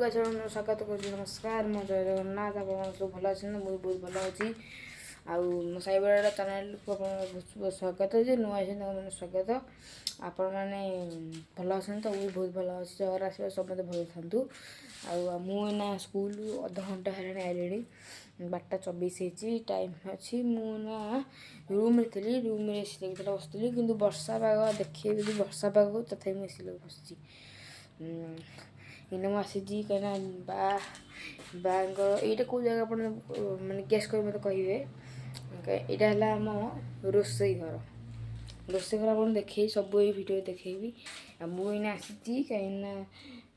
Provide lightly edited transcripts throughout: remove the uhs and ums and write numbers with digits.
ସ୍ୱାଗତ କରୁଛି। ନମସ୍କାର, ମୁଁ ଜୟ ଜଗନ୍ନାଥ। ଆପଣ ସବୁ ଭଲ ଅଛନ୍ତି? ମୁଁ ବହୁତ ଭଲ ଅଛି। ଆଉ ମୋ ସାଇବର ଚ୍ୟାନେଲକୁ ଆପଣଙ୍କୁ ବହୁତ ବହୁତ ସ୍ୱାଗତ। ଯେ ନୂଆ ଆସିଛନ୍ତି, ତାଙ୍କୁ ସ୍ୱାଗତ। ଆପଣମାନେ ଭଲ ଅଛନ୍ତି ତ? ମୁଁ ବି ବହୁତ ଭଲ ଅଛି। ଜଗନ୍ନାଥ ଆଶୀର୍ବାଦ, ସମସ୍ତେ ଭଲ ଥାନ୍ତୁ। ଆଉ ମୁଁ ଏଇନା ସ୍କୁଲରୁ ଅଧଘଣ୍ଟା ହେଲାଣି ଆଇଲିଣି। 12:24 ହେଇଛି, ଟାଇମ୍ ଅଛି। ମୁଁ ନା ରୁମ୍ରେ ଥିଲି, ରୁମ୍ରେ ଏସି ଲାଗିଥିଲା, ବସିଥିଲି। କିନ୍ତୁ ବର୍ଷା ପାଗ ଦେଖେଇବି ଯଦି ବର୍ଷା ପାଗକୁ, ତଥାପି ମୁଁ ଏସି ଲଗେଇ ବସିଛି। ଏଇନା ମୁଁ ଆସିଛି କାହିଁକିନା ବାଙ୍କର ଏଇଟା କେଉଁ ଜାଗା, ଆପଣ ମାନେ ଗେସ୍ କରି ମୋତେ କହିବେ। ଏଇଟା ହେଲା ଆମ ରୋଷେଇ ଘର। ରୋଷେଇ ଘର ଆପଣ ଦେଖେଇବି, ସବୁ ଏଇ ଭିଡ଼ିଓ ଦେଖେଇବି। ଆଉ ମୁଁ ଏଇନା ଆସିଛି କାହିଁକିନା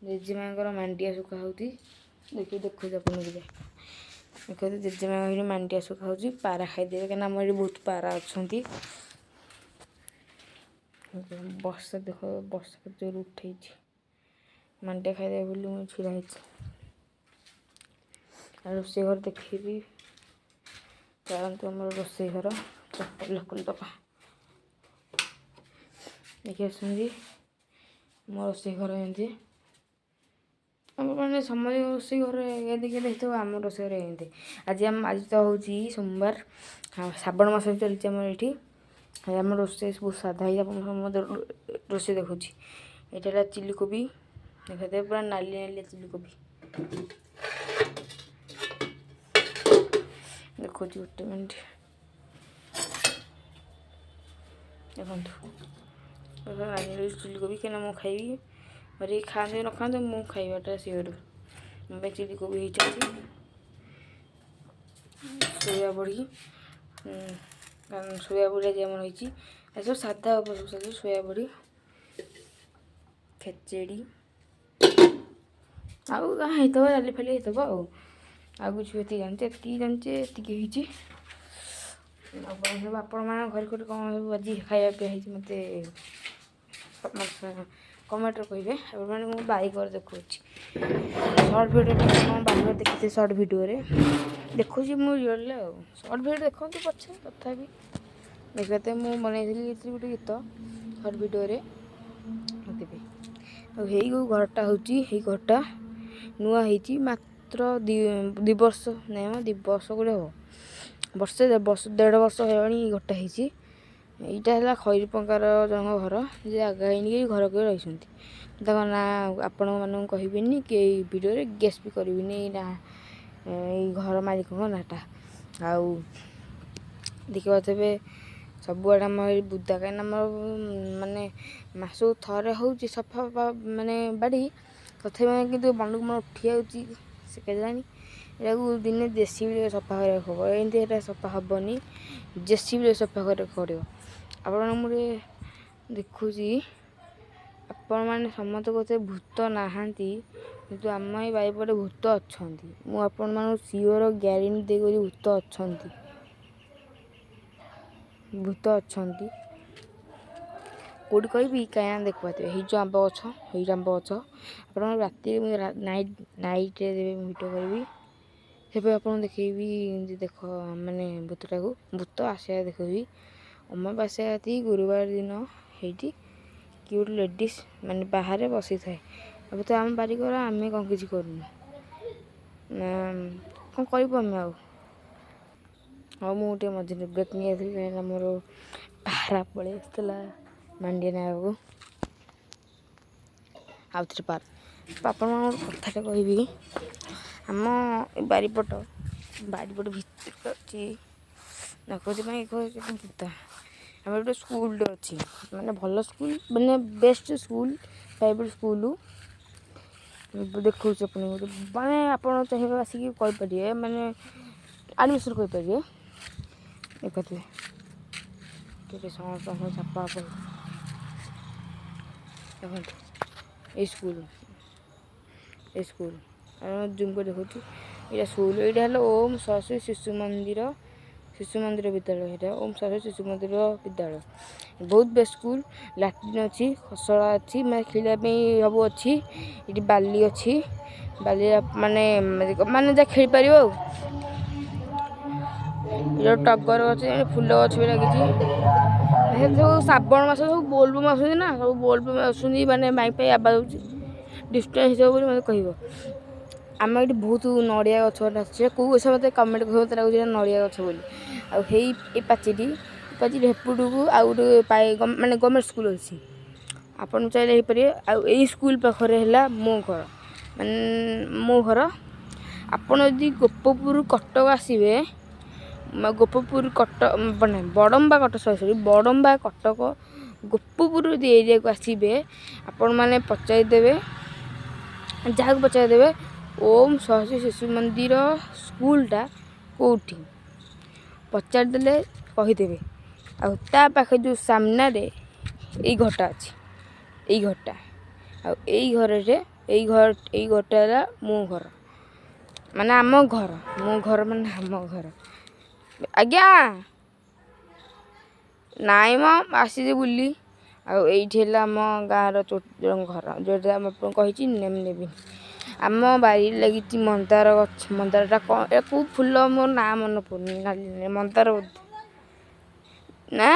ଜେଜେମାଙ୍କର ମାଣ୍ଡିଆ ଶୁଖା ହେଉଛି। ଦେଖିବି, ଦେଖୁଛି ଆପଣଙ୍କୁ ଯେ ଦେଖନ୍ତୁ, ଜେଜେମା ଏଇଠି ମାଣ୍ଡିଆ ଶୁଖା ହେଉଛି। ପାରା ଖାଇଦେବେ, କାହିଁକିନା ଆମର ଏଠି ବହୁତ ପାରା ଅଛନ୍ତି। ବର୍ଷା ଦେଖ, ବର୍ଷା କେତେ ଜୋର ଉଠେଇଛି। ମାଣ୍ଡିଆ ଖାଇଦେବେ ବୋଲି ମୁଁ ଛିଡ଼ା ହେଇଛି। ଆଉ ରୋଷେଇ ଘର ଦେଖେଇବି, ଚାଲନ୍ତୁ। ଆମର ରୋଷେଇ ଘର, ଚପଲ ଖୋଲିଦେବା। ଦେଖି ଆସୁଛନ୍ତି ମୋ ରୋଷେଇ ଘର ଏମିତି। ଆମର ମାନେ ସମସ୍ତେ ରୋଷେଇ ଘରେ ଏମିତି କେମିତି ହେଇଥିବ, ଆମ ରୋଷେଇ ଘରେ ଏମିତି। ଆଜି ତ ହେଉଛି ସୋମବାର, ଶ୍ରାବଣ ମାସ ବି ଚାଲିଛି ଆମର ଏଇଠି। ଆମ ରୋଷେଇ ସବୁ ସାଧା ହେଇଛି। ଆପଣ ସମସ୍ତେ ରୋଷେଇ ଦେଖୁଛି। ଏଇଟା ହେଲା ଚିଲି କୋବି, ଦେଖାଯାଏ ପୁରା ନାଲି ନାଲି ଚିଲି କୋବି। ଦେଖୁଛି, ଗୋଟେ ମିନିଟ୍। ଦେଖନ୍ତୁ, ନାଲି ନାଲି ଚିଲି କୋବି। କାହିଁକିନା ମୁଁ ଖାଇବି। ଘରେ ଖାଆନ୍ତୁ ନ ଖାଆନ୍ତୁ, ମୁଁ ଖାଇବାଟା ସିଓର। ମୋ ପାଇଁ ଚିଲି କୋବି ହେଇଛନ୍ତି, ସୋୟା ବଡ଼ି। ସୋୟା ବଡ଼ି ଆଜି ଆମର ହେଇଛି। ଏସବୁ ସାଧା ଉପରେ, ସବୁ ସୋୟା ବଡ଼ି, ଖେଚେଡ଼ି, ଆଉ କାଁ ହେଇଥିବ, ଡାଲି ଫାଲି ହେଇଥିବ। ଆଉ କିଛି ଏତିକି ଜାଣିଛି, ଏତିକି ଜାଣିଛି, ଏତିକି ହେଇଛି। ଆପଣ ସବୁ, ଆପଣମାନଙ୍କ ଘରେ କୋଉଠି କ'ଣ ସବୁ ଆଜି ଖାଇବା ପିଇବା ହେଇଛି, ମୋତେ କମେଣ୍ଟରେ କହିବେ। ଆପଣମାନେ ମୁଁ ବାରିଘର ଦେଖାଉଛି ସର୍ଟ ଭିଡ଼ିଓ। କ'ଣ ବାରିଘର ଦେଖିଥିବେ ସର୍ଟ ଭିଡ଼ିଓରେ, ଦେଖୁଛି ମୁଁ ରିଅଲରେ। ଆଉ ସର୍ଟ ଭିଡ଼ିଓ ଦେଖନ୍ତୁ ପଛେ, ତଥାପି ଦେଖିତେ ମୁଁ ବନେଇଥିଲି ଗୋଟେ ଗୀତ ସର୍ଟ ଭିଡ଼ିଓରେ ଦେବି। ଆଉ ହେଇ ଯେଉଁ ଘରଟା ହେଉଛି, ହେଇ ଘରଟା ନୂଆ ହେଇଛି, ମାତ୍ର 2 ବର୍ଷ, ନାଇଁ ମ 2 ବର୍ଷ ଗୋଟେ ହେବ, ବର୍ଷେ ବର୍ଷ ଦେଢ଼ ବର୍ଷ ହେଲାଣି ଏଇ ଘରଟା ହେଇଛି। ଏଇଟା ହେଲା ଖଇରପଙ୍କାର ଜଣଙ୍କ ଘର, ଯେ ଜାଗା ହେଇନି କି ଘର କରି ରହିଛନ୍ତି। ତାଙ୍କ ନାଁ ଆପଣମାନଙ୍କୁ କହିବିନି କି ଏଇ ଭିଡ଼ିଓରେ ଗେସ୍ ବି କରିବିନି ଏଇ ନାଁ, ଏଇ ଘର ମାଲିକଙ୍କ ନାଁଟା। ଆଉ ଦେଖିପାରୁଥିବେ ସବୁଆଡ଼େ ଆମର ଏଇ ବୁଦା, କାହିଁକିନା ଆମର ମାନେ ମାସକୁ ଥରେ ହେଉଛି ସଫା ମାନେ ବାଡ଼ି, ତଥାପି ମାନେ କିନ୍ତୁ ମନକୁ ମନ ଉଠି ଯାଉଛି ସେ କେଜାଣି। ଏଟାକୁ ଦିନେ ଜେସିବିରେ ସଫା କରିବାକୁ ହେବ। ଏମିତି ଏଇଟା ସଫା ହେବନି, ଜେସିବିରେ ସଫା କରିବାକୁ ପଡ଼ିବ। ଆପଣ ମୁଁ ଟିକେ ଦେଖୁଛି, ଆପଣମାନେ ସମସ୍ତେ କହୁଥିବେ ଭୂତ ନାହାନ୍ତି, କିନ୍ତୁ ଆମ ଏଇ ବାରିପଟେ ଭୂତ ଅଛନ୍ତି। ମୁଁ ଆପଣମାନଙ୍କୁ ସିଓର ଗ୍ୟାରେଣ୍ଟି ଦେଇ କହୁଛି, ଭୂତ ଅଛନ୍ତି, ଭୂତ ଅଛନ୍ତି। କେଉଁଠି କହିବି? କାହିଁକିନା ଦେଖିପାରୁଥିବେ, ଏଇ ଯେଉଁ ଆମ୍ବ ଗଛ, ଏଇ ଯେଉଁ ଆମ୍ବ ଗଛ। ଆପଣ ରାତିରେ, ମୁଁ ନାଇଟ୍ରେ ଦେବେ, ମୁଁ ଭିଡ଼ିଓ କରିବି, ସେବେ ଆପଣଙ୍କୁ ଦେଖେଇବି ଯେ ଦେଖ ମାନେ ଭୂତଟାକୁ, ଭୂତ ଆସିବା ଦେଖେଇବି। ଅମାବାସ୍ୟା ରାତି, ଗୁରୁବାର ଦିନ ହେଇଠି କି ଗୋଟେ ଲେଡ଼ିସ୍ ମାନେ ବାହାରେ ବସିଥାଏ। ଏବେ ତ ଆମ ବାରିଘର, ଆମେ କ'ଣ କିଛି କରୁନୁ ନା କ'ଣ କରିବୁ ଆମେ? ଆଉ ହଉ, ମୁଁ ଟିକେ ମଝିରେ ବ୍ରେକ୍ ନେଇ ଯାଇଥିଲି, କାହିଁକିନା ମୋର ପାରା ପଳେଇ ଆସିଥିଲା ମାଣ୍ଡିଆ ନେବାକୁ। ଆଉ ଥରେ ପାରା। ଆପଣଙ୍କୁ କଥାଟା କହିବି, ଆମ ବାରିପଟ ଭିତରେ ଅଛି ପାଇଁ ଭୂତ। ଆମର ଗୋଟେ ସ୍କୁଲଟେ ଅଛି, ମାନେ ଭଲ ସ୍କୁଲ, ମାନେ ବେଷ୍ଟ ସ୍କୁଲ, ପ୍ରାଇଭେଟ୍ ସ୍କୁଲ। ଦେଖାଉଛି ଆପଣଙ୍କୁ, ମାନେ ଆପଣ ଚାହିଁବେ ଆସିକି କହିପାରିବେ, ମାନେ ଆଡ଼ମିସନ୍ କରିପାରିବେ। ଦେଖୁଥିବେ କେତେ ସମସ୍ତଙ୍କ ଛାପା। ଆପଣ ଦେଖନ୍ତୁ ଏଇ ସ୍କୁଲ ଜୁମ୍ କରି ଦେଖୁଛି। ଏଇଟା ସ୍କୁଲ, ଏଇଟା ହେଲା ଓମ୍ ସରସ୍ୱତୀ ଶିଶୁ ମନ୍ଦିର ବିଦ୍ୟାଳୟ। ଏଇଟା ଓମ୍ ସରସ୍ୱତୀ ଶିଶୁ ମନ୍ଦିର ବିଦ୍ୟାଳୟ, ବହୁତ ବେଷ୍ଟ ସ୍କୁଲ। ଲାଟ୍ରିନ୍ ଅଛି, ଖସଡ଼ା ଅଛି, ମାନେ ଖେଳିବା ପାଇଁ ସବୁ ଅଛି। ଏଠି ବାଲି ଅଛି, ବାଲି ମାନେ ମାନେ ଯାହା ଖେଳିପାରିବ। ଆଉ ଏଇଟା ଟଗର ଗଛ, ଫୁଲ ଗଛ ବି ଲାଗିଛି। ଏ ସବୁ ଶ୍ରାବଣ ମାସ ସବୁ ବୋଲବମ୍ ଆସୁଛନ୍ତି ନା, ସବୁ ବୋଲବମ୍ ଆସୁଛନ୍ତି, ମାନେ ମାଇକ୍ ପାଇଁ ଆବାଜ ହେଉଛି, ଡିଷ୍ଟାନ୍ସ ହେଇଥିବ ବୋଲି ମୋତେ କହିବ। ଆମ ଏଇଠି ବହୁତ ନଡ଼ିଆ ଗଛ ଅଛି। କେଉଁ ଗଛ ମୋତେ କମେଣ୍ଟ କରିବ, ମୋତେ ଲାଗୁଛି ଏଇଟା ନଡ଼ିଆ ଗଛ ବୋଲି। ଆଉ ହେଇ ଏ ପାଚେରୀ, ପାଚେରୀ ହେପଟକୁ ଆଉ ଗୋଟେ ମାନେ ଗଭର୍ଣ୍ଣମେଣ୍ଟ ସ୍କୁଲ ଅଛି। ଆପଣ ଚାହିଁଲେ ହେଇପାରିବେ। ଆଉ ଏଇ ସ୍କୁଲ ପାଖରେ ହେଲା ମୋ ଘର, ମାନେ ମୋ ଘର। ଆପଣ ଯଦି ଗୋପପୁର କଟକ ଆସିବେ, ଗୋପପୁର କଟକ ମାନେ ବଡ଼ମ୍ବା କଟକ, ସରି ସରି, ବଡ଼ମ୍ବା କଟକ ଗୋପପୁର ଯଦି ଏରିଆକୁ ଆସିବେ, ଆପଣମାନେ ପଚାରିଦେବେ, ଯାହାକୁ ପଚାରିଦେବେ, ଓମ୍ ସରସ୍ୱତୀ ଶିଶୁ ମନ୍ଦିର ସ୍କୁଲଟା କେଉଁଠି ପଚାରିଦେଲେ କହିଦେବେ। ଆଉ ତା ପାଖରେ ଯେଉଁ ସାମ୍ନାରେ ଏଇ ଘରଟା ଅଛି, ଏଇ ଘରଟା, ଆଉ ଏଇ ଘରରେ ଏଇ ଘର, ଏଇ ଘରଟା ହେଲା ମୋ ଘର, ମାନେ ଆମ ଘର, ମୋ ଘର ମାନେ ଆମ ଘର। ଆଜ୍ଞା ନାଇଁ ମ, ଆସିଛି ବୁଲି। ଆଉ ଏଇଠି ହେଲା ଆମ ଗାଁର ଘର, ଯେଉଁଟା ମୁଁ ଆପଣଙ୍କୁ କହିଛି, ନେମ୍ ନେବିନି। ଆମ ବାରିରେ ଲାଗିଛି ମନ୍ଦାର ଗଛ। ମନ୍ଦାରଟା କ'ଣ, ଏ କେଉଁ ଫୁଲ, ମୋ ନାଁ ମନେ ପଡ଼ୁନି। ନାଲି ମନ୍ଦାର ବୋଧେ ନା।